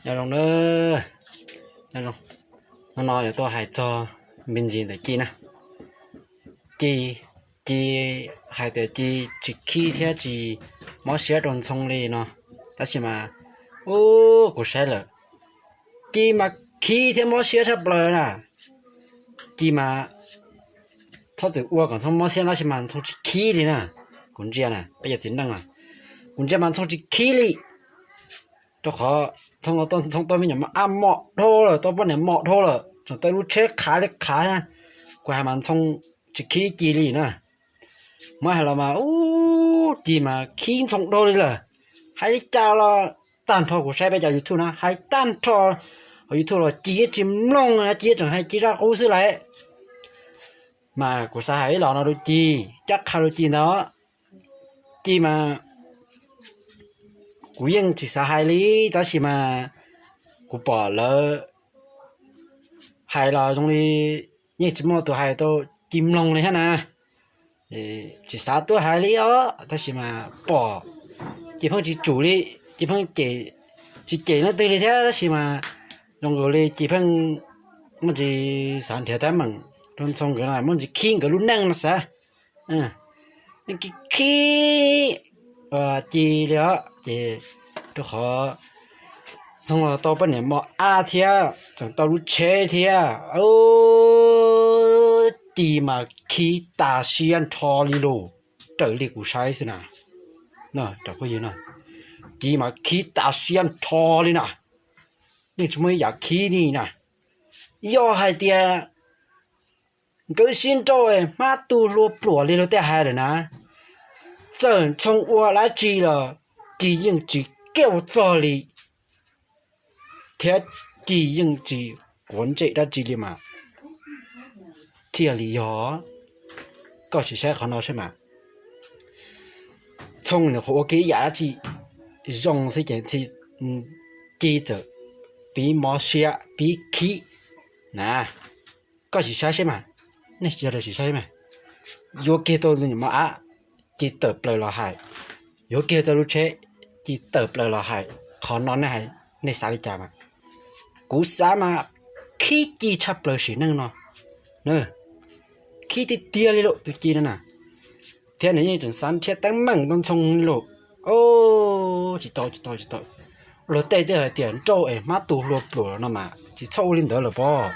Nyob zoo na, nyob zoo. Hnub no yuav tuaj hais txog me ntsis ntawm Ci na. Ci, Ci hais tias Ci tsis khib thiab tsis mob siab rau Ntxhoo li no, tab sis mas, ub, kuv saib lawm, Ci mas khib thiab mob siab tshaj plaws na. Ci mas txhob txwm ua kom Ntxhoo mob siab tab sis mas Ntxhoo tsis khib li na. Kuv ntsia na, peb yog txiv neej a, kuv ntsia mas Ntxhoo tsis khib li. Rau qhov Ntxhoo, Ntxhoo tau me nyuam mos ab mos dhau lawm, tau poj niam mos dhau lawm, tseem tau lub tsheb qhav li qhav. Kuv hais mas Ntxhoo tsis khib Ci li na. Muab hais los mas, ub, Ci mas khib Ntxhoo dhau li lawm. Hais li cas los tag nrho kuv saib peb cov YouTube na, hais tag nrho hauv YouTube los Ci yeej tsis mloog na, Ci yeej tseem hais Ci zaj qub xwb lauj. Mas kuv xav hais ib los no rau Ci, cab qha rau Ci ntawd. Ci mas kuv yeej tsis xav hais li, tab sis mas kuv pom lawv hais los zoo li yeej tsis muaj tus hais tau Ci mloog li thiab na. Tsis xav tuaj hais li os, tab sis mas pom Ci pheej tsis tsum li, Ci pheej tsis cem leej twg li thiab, tab sis mas zoo nkaus li Ci pheej muaj ntsis xav nrhiav teeb meem rau Ntxhoo nkawd no, muaj ntsis khib nkawd lub neej no xav. Yeej khib khib Ci li os, ces rau qhov Ntxhoo los tau poj niam mos ab thiab tseem tau lub tsheb thiab. Ci mas khib tas siab nrho li lus, raws li kuv saib xwb na. Ci mas khib tas siab nrho li na, yeej tsis muaj ib yam khib li na. Yog hais tias nkawd sib nrauj hmab tu hlua pluam li luag tej hais lawm na, txawm Ntxhoo ua dab tsi los Ci yeej tsis kauj txog li, thiab Ci yeej tsis quav ntsej dab tsi li mas thiaj li yog. Koj sim saib qhov no saib mas, Ntxhoo nws qhuav ua kiag ib yam dab tsi zoo xwb ces Ci txawm pib mob siab pib khib na. Koj sim saib saib mas, nej sawv daws sim saib mas, yuav kiag tau mos ab, Ci tawm plaws los hais, yuav kiag tau lub tsheb, Ci tawm plaws los hais, qhov no nej hais, nej xav li cas mas? Kuv xav mas khib Ci tshaj plaws sim neej no, khib tiag tiag li lawm tus Ci no na. Thiab nws yeej tseem xav nrhiav teeb meem rau Ntxhoo li lawm. Tsis tau, tsis tau, tsis tau. Luag tej twb hais tias nrauj es hmab tu hlua pluam no mas tsis txhob ua li ntawd lawm pob.